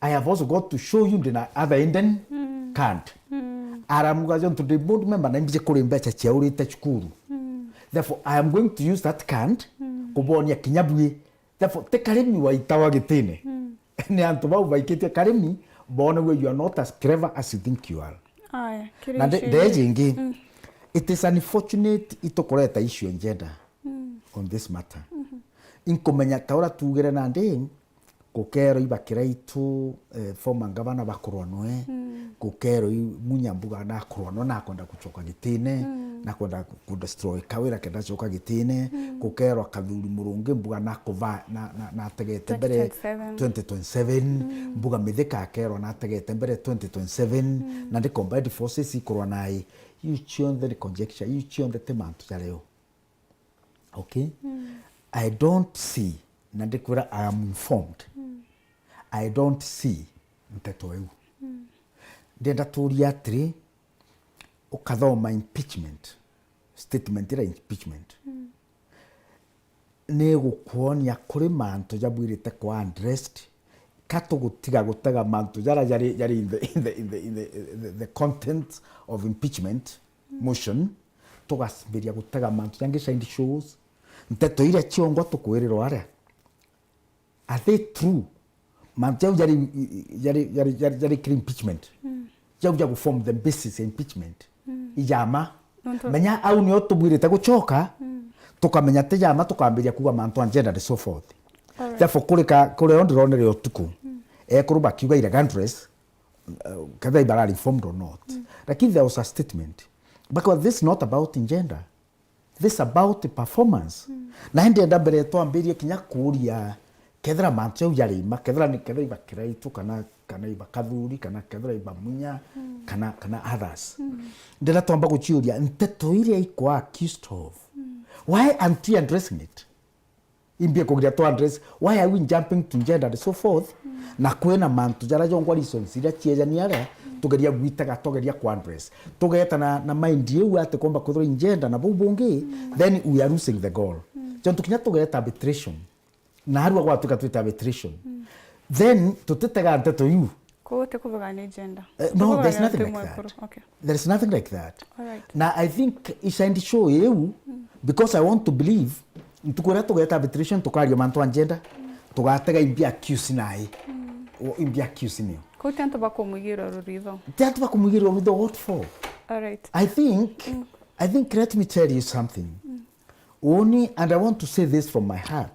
I have also got to show you ndina other Eden, mm, card. Mm. Aramuga jontu ndi board member na imbije kuri mbeca cia urite cukuru. Mm. Therefore, I am going to use that card, mm, kubonia kinya bui. Therefore, ti Karimi waitawa gitine. Mm. Ni antu bau baikitie Karimi, bone we you are not as clever as you think you are. Aya, kiri na nde-, issue ndeji ingi, mm, it is unfortunate itukureta issue ya gender, mm, on this matter. Mhm. Inkumenya ta uria tugire nandi, gukerwa iba Kiraitu, eh, former governor bakurwa nwe, mm, gukerwa i Munya mbuga nakurwa nwe, nakwenda gucoka gitine, mm, nakwenda ku-, ku destroy Kawira kenda acoka gitine, mm, gukerwa Kathuri Murungi mbuga nakuva-, na, na, nategete mbere twenty twenty-seven. Twenty twenty-seven, mm, mbuga Mithika akerwa nategete mbere twenty twenty-seven, mm, na ndi combined forces ikurwa nai. Iu cionthe ni conjecture, iu cionthe ti mantu ja leo. Okay? Mm. I don't see, na ndikwira I am informed. Mm. I don't see nteto iu. Mm. Ndenda turia atiri, Ukathoma impeachment, statement ira impeachment, ni gukwonia kuri mantu jabwirite kwa addressed, ka tugutiga gutega mantu jara jari, jari in the, in the, in the, in the, the, the content of impeachment motion, tugacibiria gutega mantu jangi side shows. Nteto iria ciongwa tukwirirwa aria, are they true? Mantu jau jari, jari, jari, jari, jari kiri impeachment. Jau ja guform the basis ya impeachment. Ijama. Nontu menya au nio tubwirite gucoka, tukamenya ti jama, tukambiria kuuga mantu a gender and so forth. Alright. Therefore, kuri ka, kuri o ndironere utuku, ekuru bakiuga irregardless, uh, kethira ibarari informed or not. Lakini there was a statement. Because this is not about gender. This about performance. Na indi enda mbere twambirie kinya kuuria kethira mantu jau jari ma, kethira ni, kethira iba Kiraitu kana, kana iba Kathuri, kana kethira iba Munya, kana, kana others. Ndenda twamba guciuria nteto iria ikwa accused of. Why aren't we addressing it? Imbie kugiria to address, why are we jumping to gender and so forth? Na kwina mantu jara jongwa reasons iria ciejania aria, tugeria gwitaga, tugeria ku address. Tugeta na, na mind iu ati komba kwithirwa in gender na bau bungi, then we are losing the goal. Jontu kinya tugeta arbitration. Na arua gwatuika twita arbitration. Then tutitega nteto iu. Koguo ti kuvuga ni gender. Eh, no, there's nothing like that. Okay. There is nothing like that. All right. Na I think isha ndi show iu, because I want to believe, ntuku iria tugeta arbitration tukaria mantu a gender, tugatega imbi accuse nai. O imbi accuse nio. Koguo ti antu bakumwigira ruritho. Ti antu bakumwigira ruritho, what for? All right. I think, I think, let me tell you something. Uni, and I want to say this from my heart,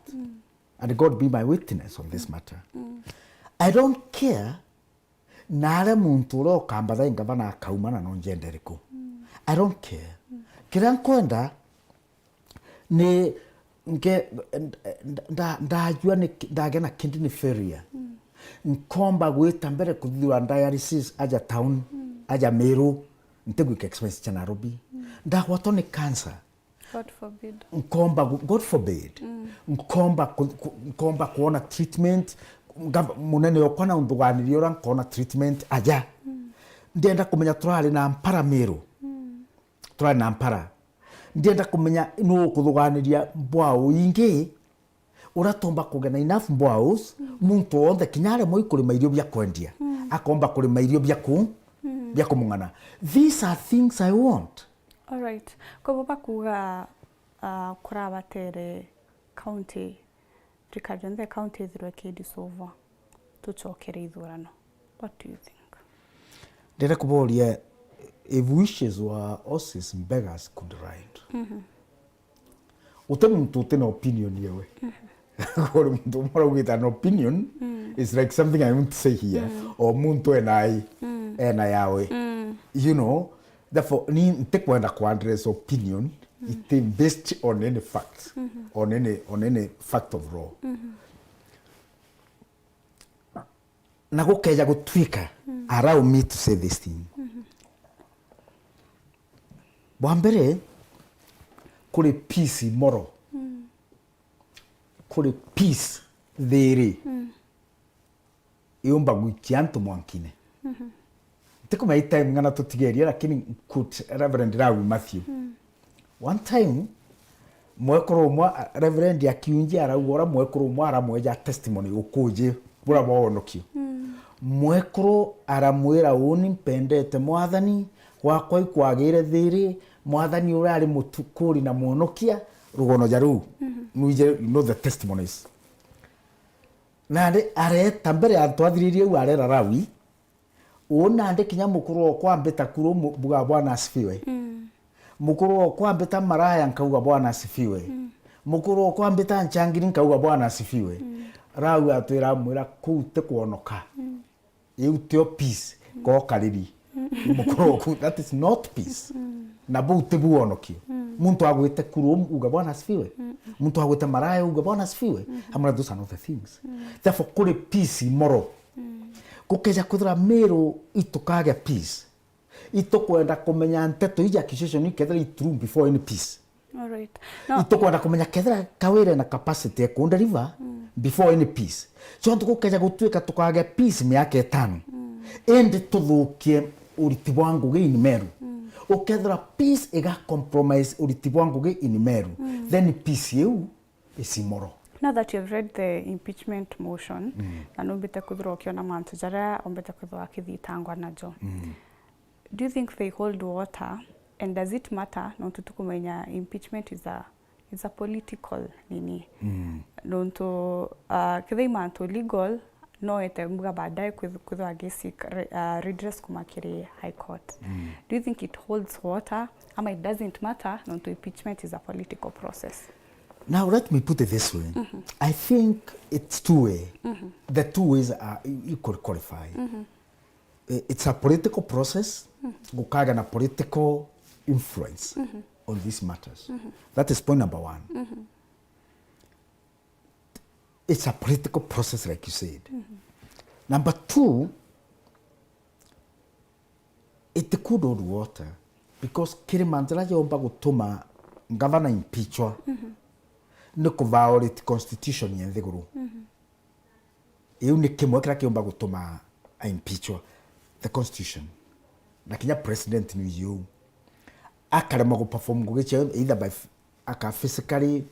and God be my witness on this matter. I don't care naria muntu uria ukambatha i ngavana akauma na no njenda iriku. I don't care. Kiria nkwenda ni nge, nda, nda, ndajua ni, ndagea na kindi ni failure. Nkomba gwita mbere kuthithua dialysis aja town, aja Meru, ntigwika expense cia Nairobi. Ndagwatwa ni cancer. God forbid. Nkomba gu-, God forbid. Nkomba ku-, ku-, nkomba kuona treatment. Ngava-, munene okwa na undhuganiria uria nkona treatment aja. Ndienda kumenya turari na mpara Meru. Turari na mpara. Ndienda kumenya nu ukuthuganiria mbwau ingi. Uria tumba kugena enough boreholes, muntu wonthe kinya aremwe ikurima irio bia kwendia, akomba kurima irio bia ku-, bia kumung'ana. These are things I want. All right. Kobo bakuga, ah, kurabatere county, thirikari yonthe ya county ithirwe ikidissolve, tucokere ithurano. What do you think? Ndenda kuboria, if wishes were horses, beggars could ride. Guti muntu uti na opinion yewe. Kuri muntu umwe araugite an opinion is like something I won't say here. O muntu ena ai, ena yawe. You know, therefore, ni ntikwenda ku address opinion iti based on any fact, on any, on any fact of law. Na gukeja gutuika, allow me to say this thing. Bwa mbere, kuri peace imoro, kuri peace thiiri, iumba gwikia antu mwankine. Ntikumenya i time ng'ana tutigeria, lakini quote Reverend Lawi Matthew. One time, mwekuru umwe, a, Reverend akiunjia arauga uria mwekuru umwe aramweja testimony, ukuji buria bwa wonokio. Mwekuru aramwira, "Uuni mpendete Mwathani, gwakwa ikwagire thiiri, Mwathani uria ari mutukuri na mwonokia, rugono ja ruu." Nwije, you know the testimonies. Nandi areta mbere ya antu athiririe u arera Lawi, Uu nandi kinya mukuru okwa ambita kuru mu-, mbuga, "Bwana asifiwe." Mukuru okwa ambita maraya, nkauga, "Bwana asifiwe." Mukuru okwa ambita nchangiri, nkauga, "Bwana asifiwe." Rau atwira, amwira, "Kuu ti kwonoka. Iu tio peace, ko kariri." Mukuru oku, that is not peace. Na buu ti bu wonokio. Muntu agwite kuru, uga, "Bwana asifiwe." Muntu agwite maraya, uga, "Bwana asifiwe." Amwira, those are not the things. Therefore, kuri peace imoro. Gukeja kwithira Meru itukagia peace, itukwenda kumenya nteto iji accusation ikethira i true before any peace. Alright. No. Itukwenda kumenya kethira Kawira ena capacity ya ku deliver before any peace. So ntu gukeja gutuika tukagia peace miaka itano, indi tuthukie uriti bwa ngugi in Meru. Ukethira peace iga compromise uriti bwa ngugi in Meru, then peace iu is immoral. Now that you have read the impeachment motion, na numbite kwithirwa ukiona mantu jaria umbite kwithirwa akithitangwa najo, do you think they hold water, and does it matter? Nontu tukumenya impeachment is a, is a political nini. Nontu uh, kethira i mantu legal, no ete mbuga baadaye kwith- kwithirwa agisiik re- uh, redress kuma kiri High Court. Do you think it holds water, ama it doesn't matter, nontu impeachment is a political process? Now, let me put it this way. I think it's two way. The two ways are e- equally qualified. I- It's a political process, gukaga na political influence on these matters. That is point number one. It's a political process, like you said. Number two, it could hold water because kiri mantu jaria jomba gutuma ngavana impeachwa ni ku violate constitution ya nthiguru. Iu ni kimwe kiria kiumba gutuma a impeachwa, the constitution. Na kinya president ni uu akaremwa gu perform ngugi ciawe either by f- aka physically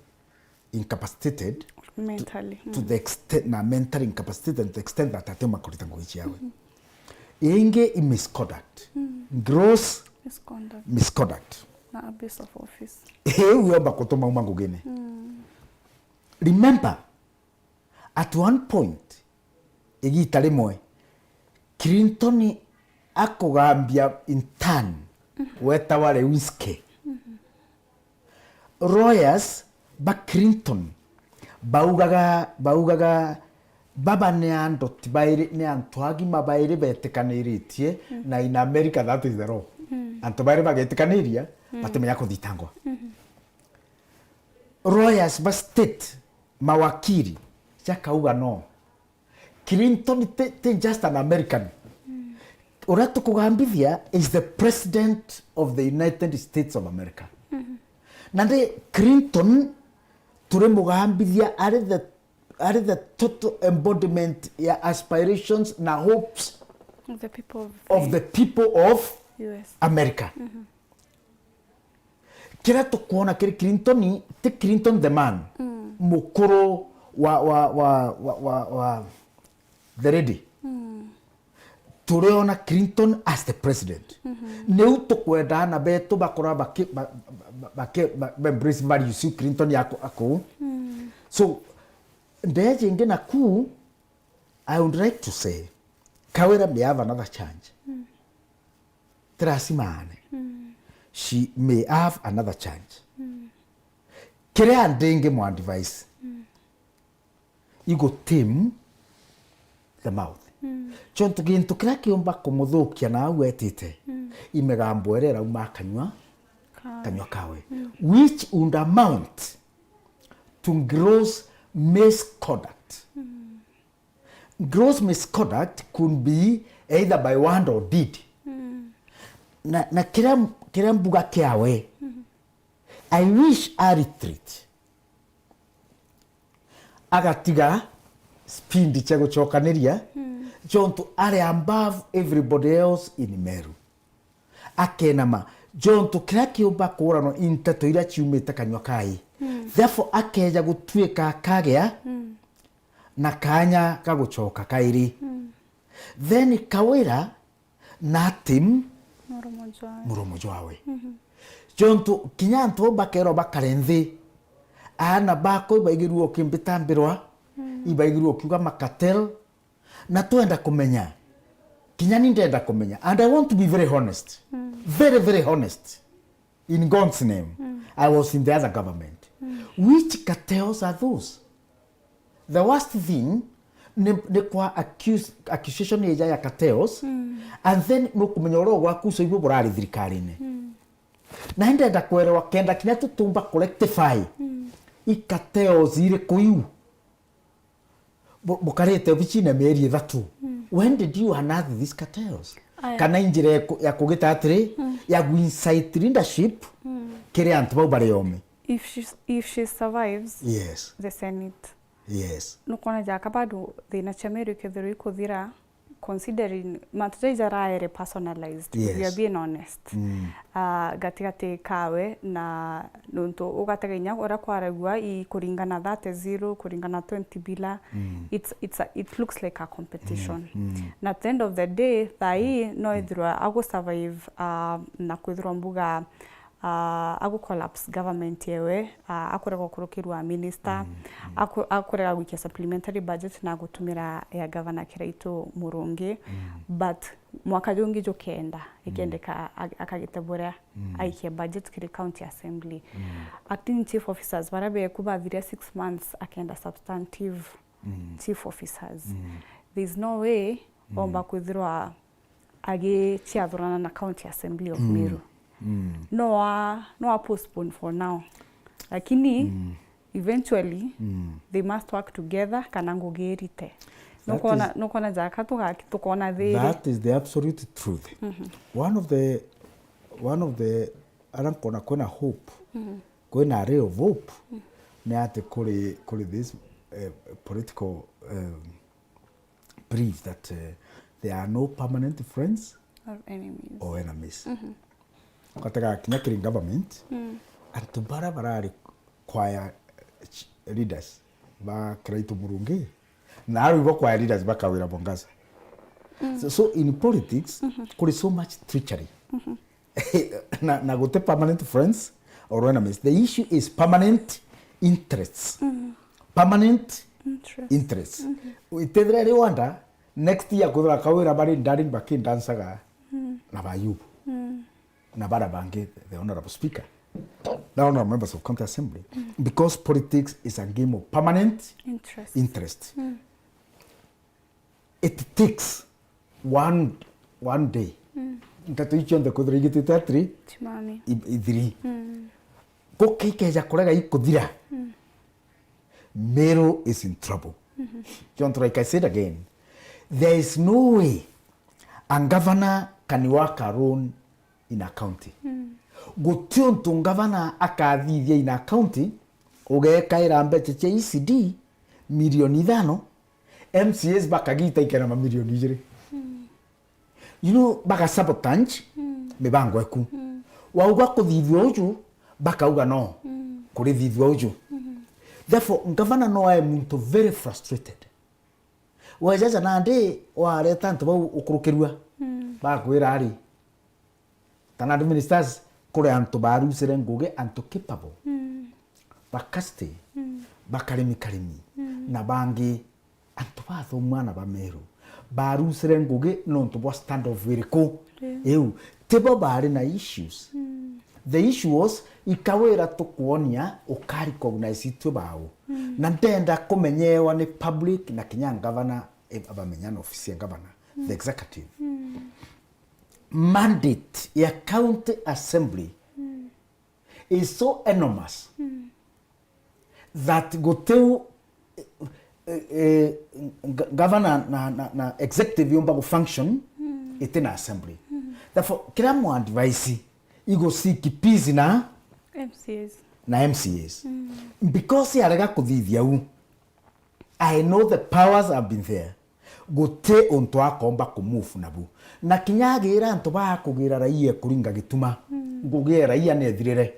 incapacitated Mentally. To the extent, na mentally incapacitated to the extent that atiuma kurita ngugi ciawe. Ingi i misconduct, gross Misconduct misconduct. Na abuse of office. Iu yomba kutuma uma ngugine. Remember, at one point, igita rimwe, Clinton akugambia in turn wetawa Lewinsky. Lawyers ba Clinton baugaga baugaga baba ni andu ti bairi, ni antu agima bairi betikaniritie, na in America that is the law. Antu bairi bagetikaniria batimenya kuthitangwa. Lawyers ba state, mawakiri, jakauga no. Clinton ti, ti just an American. Uria tukugambithia is the president of the United States of America. Na ndi Clinton turi mugambithia ari the, ari the total embodiment ya aspirations na hopes The people of, of the people of U S. America. Kiria tukwona kiri Clinton, ti Clinton the man, mukuru wa, wa, wa, wa, wa, wa the lady. Turiona Clinton as the president. Niu tukwenda ana betu bakora baki, ba, ba, baki, ba, ba embrace values iu Clinton aku, aku. So, ndeje ingi naku, I would like to say, Kawira may have another chance. Ti lazima aane. She may have another chance. Kiria ndingi mu advice, igu tame the mouth. Jontu gintu kiria kiumba kumuthukia na au etite, imigambo iria irauma kanyua, kanyua kawe, which would amount to gross misconduct. Gross misconduct could be either by word or deed. Na, na kiria, kiria mbuga kiawe, I wish a retreat. Agatiga speed cia gucokaniria, jontu ari above everybody else in Meru. Akenama, jontu kiria kiumba kuuranwa i nteto iria ciumite kanyua kae. Therefore, akeja gutuika akagia na kanya ga gucoka kairi. Then Kawira na tame Muromo jwawe. Muromo jwawe. Jontu kinya antu bau bakerwa bakare nthi, aana bakwa ibaigirue ukimbitambirwa, ibaigirue ukiuga ma cartel, na twenda kumenya, kinya ni ndenda kumenya, and I want to be very honest, very, very honest, in God's name, I was in the other government. Which cartels are those? The worst thing ni, ni kwa accuse, accusation ija ya cartels, and then nukumenya uria ugwakusa ibu burari thirikarine. Na ndenda kwerewa kenda kinya tutumba kurectify i cartels iriku iu bu-, bukarite obicine mieri ithatu. When did you unearth these cartels? Aya. Kana injira ya ku-, ya kugita atiri, ya gu incite leadership kiri antu bau bari oome? If she, if she survives, yes, the Senate, yes, nukwona jaka bado thina cia Meru ikethirwa ikuthira, Considering mantu jaija jaraere personalized, if we are Yes. being honest. Mm. Ah, gatigati kawe na nontu ugategenya uria kwaragua i kuringana thirty zero, kuringana twenty bila, Mm. it's, it's a, it looks like a competition. Mm. Mm. Na at the end of the day, thaa ii no ithirwa agu survive, ah, na kwithirwa mbuga, ah, agu collapse government yewe, ah, akurega gukurukirwa minister, Mm, mm. aku-, akurega gwikia supplementary budget na gutumira ya governor Kiraitu Murungi. Mm. But mwaka jungi jukenda, Mm. ikendeka a-, akagite buria Mm. aikie budget kiri county assembly. Mm. Acting chief officers baria beku bathiria six months akenda substantive Mm. chief officers. Mm. There's no way Mm. omba kwithirwa agiciathurana na County Assembly of Mm. Meru. Mm. No a, no a postpone for now. Lakini Mm. eventually Mm. they must work together kana ngugi irite. That Nukona, is nukona jaka tugaki, tukona thiri. That is the absolute truth. Mhm. One of the, one of the, ara nkona kwina hope, Mhm. kwina ray of hope, Mm. ni ati kuri, kuri this, eh, political, um, believe that, uh, there are no permanent friends Or enemies. or enemies. Mhm. Gatega kinya kiri government, Mm. antu bara barari choir ch-, leaders ba Kiraitu Murungi, na aru ibo choir leaders ba Kawira Mwangaza. Mm. So, so in politics, Mhm. kuri so much treachery. Mhm. Na, na guti permanent friends or enemies. The issue is permanent interests. Mm. Permanent Interest. interests. Mhm. Itethira ri wanda, next year kwithira Kawira bari ndani bakindansaga Mm. na Bayubu. Mm. Na bara bangi, the honorable speaker. Na honorable members of county assembly. Mm. Because politics is a game of permanent Interest. interest. Mm. It takes one, one day. Mm. Nteto icio nthe kwithira igitite atiri, Timami. i-, ithiri. Mm. Guki ikeja kurega ikuthira. Mm. Meru is in trouble. Mm-hmm. Jontu, like I said again, there is no way a governor can work alone in a county. Mm. Guti untu ngavana akathithia in a county, ugekaira mbeca cia E C D milioni ithano, M C As bakagita ikena mamilioni ijiri. Mm. You know, bagasabotage Mm. mibango eku. Mm. Wauga kuthithua uju, bakauga no, Mm. kurithithua uju. Mm-hmm. Therefore, ngavana no ae muntu very frustrated. Wejaja nandi wareta antu bau ukurukirua, Mm. bakwira ari, ta nandi ministers, kuri antu barusire ngugi, antu capable, Mm. bakasti, Mm. bakarimi karimi, Mm. na bangi antu bathomwa na ba Meru, barusire ngugi nontu bwa stand off iriku? Yeah. Iu, tibo bari na issues. Mm. The issue was, i Kawira tukuonia uka recognize itwe bau. Mm. Na ndenda kumenyewa ni public na kinya ngavana, eh, abamenya na ofisi ya ngavana, Mm. the executive. Mm. Mandate ya county assembly Mm. is so enormous Mm. that gutiu, eh, eh, eh, g-, governor na, na, na executive yumba gu function Mm. iti na assembly. Mm. Therefore, kira mu advice igu seek peace na M C As. na M C As. Mm. Because arega kuthithia u, I know the powers have been there. Guti untu akomba ku move nabu. Na kinya agira antu ba kugira raia kuringa gituma, Mm. ngugi ya raia nethirire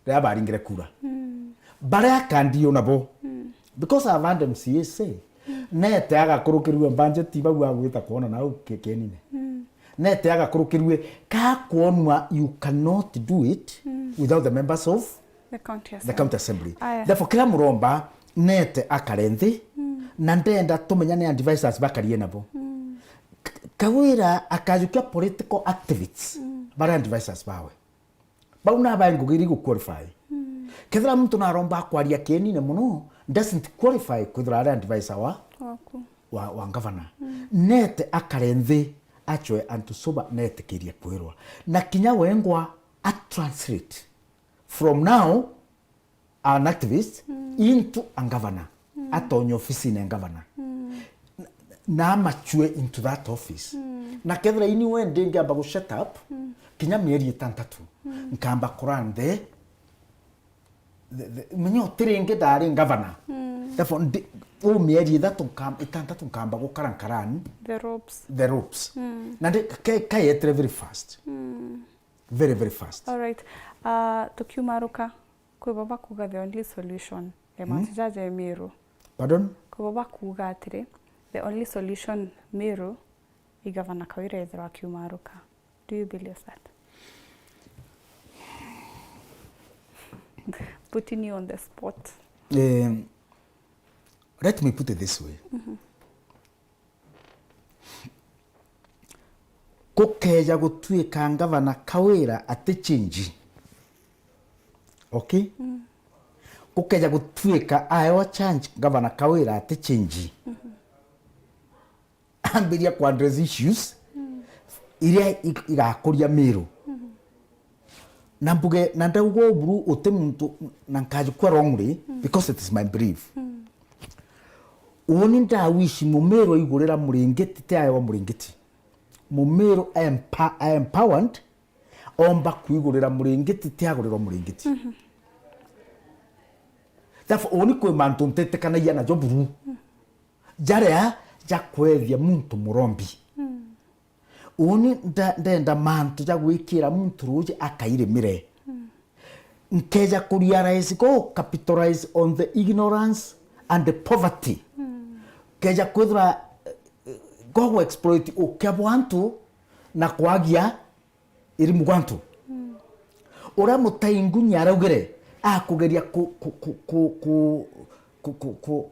riria baringire kura. Mm. Baria akandio nabo. Mm. Because I've heard M C As say, Mm. nete agakurukirua budget bau agwita kuona nau ke-, kenine. Mm. Nete agakurukirue, ka kuonwa you cannot do it Mm. without the members of The county the assembly. county assembly. Aya. Therefore, kira muromba nete akare nthi, Mm. na ndenda tumenyane advisors bakarie nabo. Mm. K-, Kawira akajukia political activists Mm. baria advisors bawe. Bau nabae ngugi iri gu qualify. Mm. Kethira muntu naromba kwaria kienine muno, doesn't qualify kwithira ari advisor wa, Waku. wa, wa ngavana. Mm. Nete akare nthi, acwe antu sober, netikirie kwirwa. Na kinya wengwa a translate from now an activist Mm. into a governor. Mm. Atonye ofisine ya governor. Mm. Na, na amachue into that office. Mm. Na kethira ini we ndingiamba gu shut up, Mm. kinya mieri itantatu, Mm. nkamba kura nthi, the, the, menya utiringi ndari governor. Mm. Therefore, ndi-, u mieri ithatu nkam-, itantatu nkamba gukara nkarani. The ropes. The ropes. Mm. Na ndi-, ke-, kayetere very fast. Mm. Very, very fast. All right. Uh, tukiumaruka, kwi bo bakuga the only solution ya Mm. mantu jaja e Meru. Pardon? Kwi bo bakuga atiri, the only solution Meru i Gavana Kawira ethirwa akiumaruka. Do you believe that? Putting you on the spot. Um, let me put it this way. Mhm. Gukeja gutuika Ngavana Kawira ati change. Okay? Mm. Gukeja gutuika aewa chance Ngavana Kawira ati change. Mhm. Ambiria ku address issues Mm. iria ig-, igakuria Meru. Mhm. Na mbuge, na ndauga uu buru uti muntu, na nkajukua wrongly, Mm. because it is my belief. Mm. Uuni ndawishi Mumiru aigurira muringiti, ti aewa muringiti. Mumiru empa-, empowered, omba kwigurira muringiti, ti agurirwa muringiti. Mhm. Therefore, uuni kwi mantu ntitikanagia najo buru. Mm. Jaria ja kwethia muntu murombi. Mm. Uuni nda-, ndenda mantu ja gwikira muntu ruuji akairimire. Mm. Nkeja ku realize go capitalize on the ignorance and the poverty. Mm. Nkeja kwithira, eh, go exploit ukia bwa antu na kwagia irimu gwa antu. Mm. Uria mutai ngunya araugire, akugeria ku-, ku-,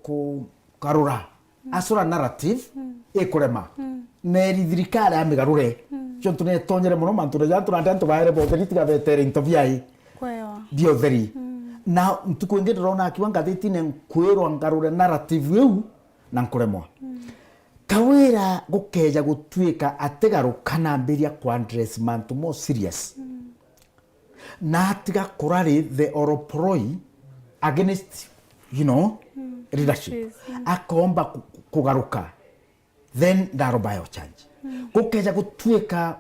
kugarura. Mm. Acura narrative Mm. ikurema. Mm. Neri thirikari amigarure. Mm. Ciontu netonyere mono mantune ja antu, na antu baere botheri tiga betere into biai. Kwewa. Biotheri. Mm. Na ntuku ingi ndirona akiuga ngathitine nkwirwa ngarure narrative iu na nkuremwa. Mm. Kawira gukeja gutuika atigaruka na ambiria ku address mantu more serious. Mm. Na atiga kurari the oroporoi against, you know, Mm. leadership. Issues, mm. Akomba ku-, ku-, kugaruka. Then ndaromba aewa chance. Mm. Gukeja gutuika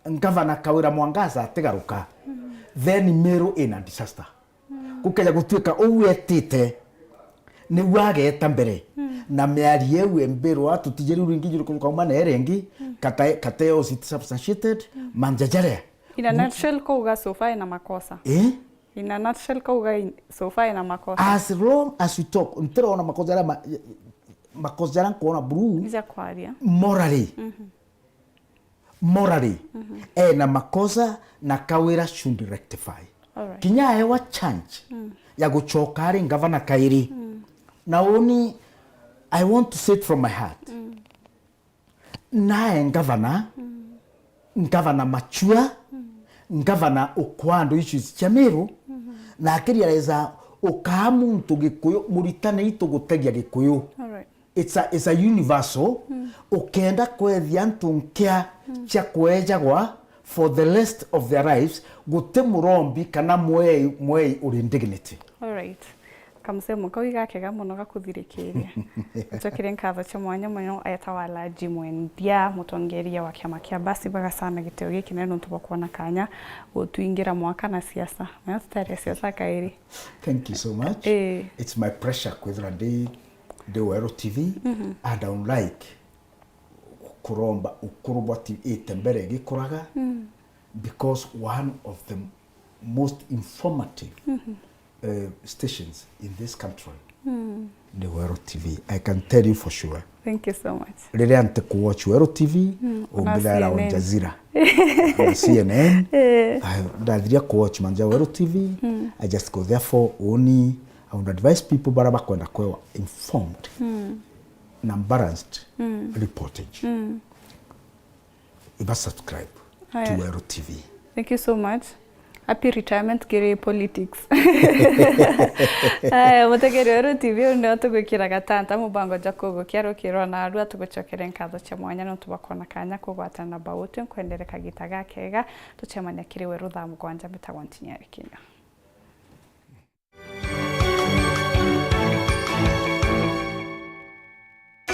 Ngavana Kawira Mwangaza atigaruka. Mm. Then Meru ina disaster. Mm. Gukeja gutuika uu etite niu ageta mbere. Mm. Na miario iu embirwa tutijeri ringi juru kujuka uma na iri ingi, Mm. kata-, kata yo substantiated, Mm. manjajaria. In a nutshell, kuuga so far ina makosa. Eh? In a nutshell, kuuga in-, so far ina makosa. As long as we talk, ntirona makosa jaria ma-, makosa jaria nkwona buru. Nija kwaria. Morally. Mhm. Morally, Mhm. ena makosa na Kawira should rectify. All right. Kinya aewa chance Mm. ya gucoka ari ngavana kairi. Mm. Na uni, I want to say it from my heart. Mm. Nae ngavana, Mm. ngavana mature, Mm. ngavana ukwaa antu issues cia Meru, Mm-hmm. na akirealize ukaa muntu Gikuyu, muritane itu gutegia Gikuyu. All right. It's a, it's a universal. Mm. Ukenda kwethia antu nkia Mm. cia kwejagwa for the rest of their lives, guti murombi kana mwei, mwei uri dignity. All right. Kamsemo kau igakega mono gakuthirikiria. Ncokere nkatho cia mwanya mono eta wa Laji Mwendia, mutongeria wa kiama kia Basi Bagacana gitio gikinene nontu bwa kwona kanya gutwingira mwaka na siasa. Mwana tutare siasa kairi. Thank you so much. Eh. It's my pleasure kwithira ndi, ndi Weru T V, Mhm. and I would like kuromba ukuru bwa T V ite mbere gikuraga, Mm. because one of the most informative, Mhm. uh, stations in this country Mm. ni Weru T V. I can tell you for sure. Thank you so much. Riria nti kuwatch Weru T V, Mm, ona umbithaira C N N. Al Jazeera. Na C N N. Eh. Ah, ndathiria kuwatch manja Weru T V. Mm. I just go, therefore, uni, I would advise people bara bakwenda kwewa informed Mm. na balanced Mm. reportage. Mm. Iba subscribe Aya. to Weru T V. Thank you so much. Happy retirement kiri politics. Aya, mutegeri Weru T V, uu nio tugwikira gatanta mubango ja kugukia rukirwa na arua. Tugucokere nkatho cia mwanya nontu bwa kwona kanya kugwatana na Bautwe. Nkwendere kagita gakega, tucemania kiri Weru thaa mugwanja. Mbitagwa Ntinyari Kinya.